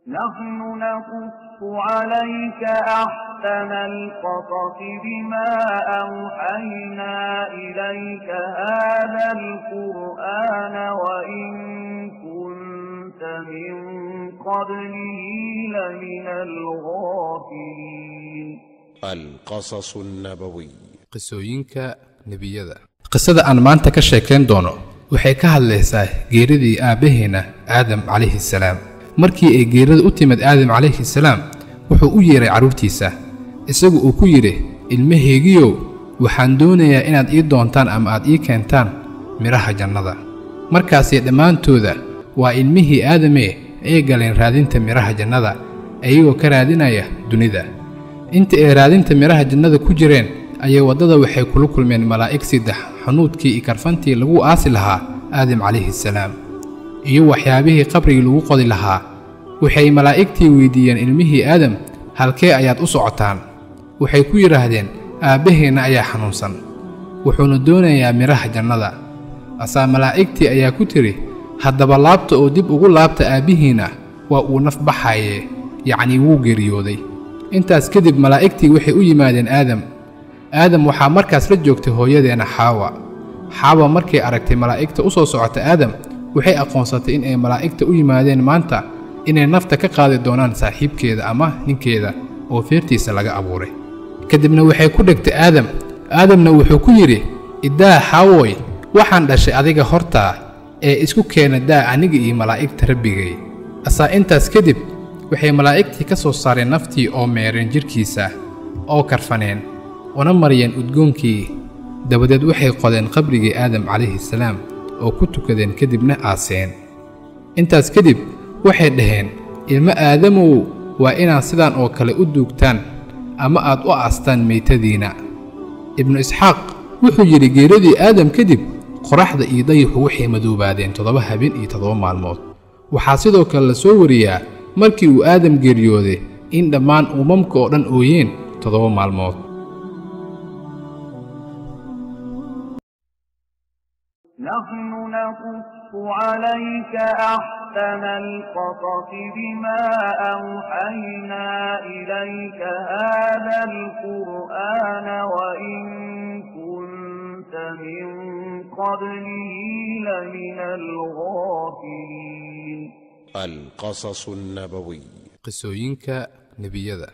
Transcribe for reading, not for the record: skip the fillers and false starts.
نحن نقص عليك أحسن القصص بما أوحينا إليك هذا القرآن وإن كنت من قبله لمن الغافلين. القصص النبوي. Qisooyinka nebiyada. Qisada aan maanta ka sheekayn doono waxay ka hadlaysaa geeridii aabbaheena Aadam calayhi salaam. Markii ay geerida u timid Aadam calayhi salaam, wuxuu u yeeray carruurtiisa, isagu uu ku yidhi: "Ilmahaygiyow, waxaan doonayaa inaad ii doontaan ama aad ii keentaan midhaha jannada." Markaasay dhammaantooda, waa ilmihii Aadamee, ay galeen raadinta midhaha jannada, ayagoo ka raadinaya dunida. Inta ay raadinta midhaha jannada ku jireen ayay waddada waxay kula kulmeen malaa'ig saddex xunuudkii iyo karfantii lagu aasi lahaa Aadam calayhi salaam iyo waxyaabihii qabrigii lagu qodi lahaa. Waxay malaa'igtii weydiiyeen ilmihii Aadam: "Halkee ayaad u socotaan?" Waxay ku yidhaahdeen: "Aabbaheenna ayaa xanuunsan, wuxuuna doonayaa midhaha jannada." Asaa malaa'igtii ayaa ku tidhi: "Haddaba laabta oo dib ugu laabta aabbihiinna, waa uu naf baxaye, yacnii wuu geeriyooday." Intaas kadib malaa'igtii waxay u yimaadeen Aadam. Aadam waxaa markaas la joogtay hooyadeena Xaawa. Xaawa markay aragtay malaa'igta u soo socota Aadam, waxay aqoonsatay in ay malaa'igta u yimaadeen maanta inay nafta ka qaadi doonaan saaxiibkeeda ama ninkeeda oo feertiisa laga abuuray. Kadibna waxay ku dhegtay Aadam. Aadamna wuxuu ku yidhi: "Iddaa Xaawoy, waxaan dhashay adiga hortaa, ee isku keena daa aniga iyo malaa'igta Rabbigay." Asaa intaas kadib waxay malaa'igtii ka soo saareen naftii oo meereen jidhkiisa oo karfaneen, una mariyeen udgoonkii. Dabadeed waxay qodeen qabrigii Aadam calayhi salaam oo ku tukadeen, kadibna aaseen. Intaas kadib waxay dhaheen: "Ilmo Aadamow, waa inaad sidaan oo kale u duugtaan ama aad u aastaan meytadiina." Ibnu Isxaaq wuxuu yidhi: geeradii Aadam kadib qoraxda iyo dayaxu waxay madoobaadeen 7 habeen iyo 7 maalmood. Waxaa sidoo kale la soo wariyaa markii uu Aadam geeriyooday in dhammaan uumamka oo dhan ooyeen 7 maalmood. نحن نقص عليك أحسن القصص بما أوحينا إليك هذا القرآن وإن كنت من قبله لمن الغافلين. القصص النبوي. Qisooyinka nebiyada.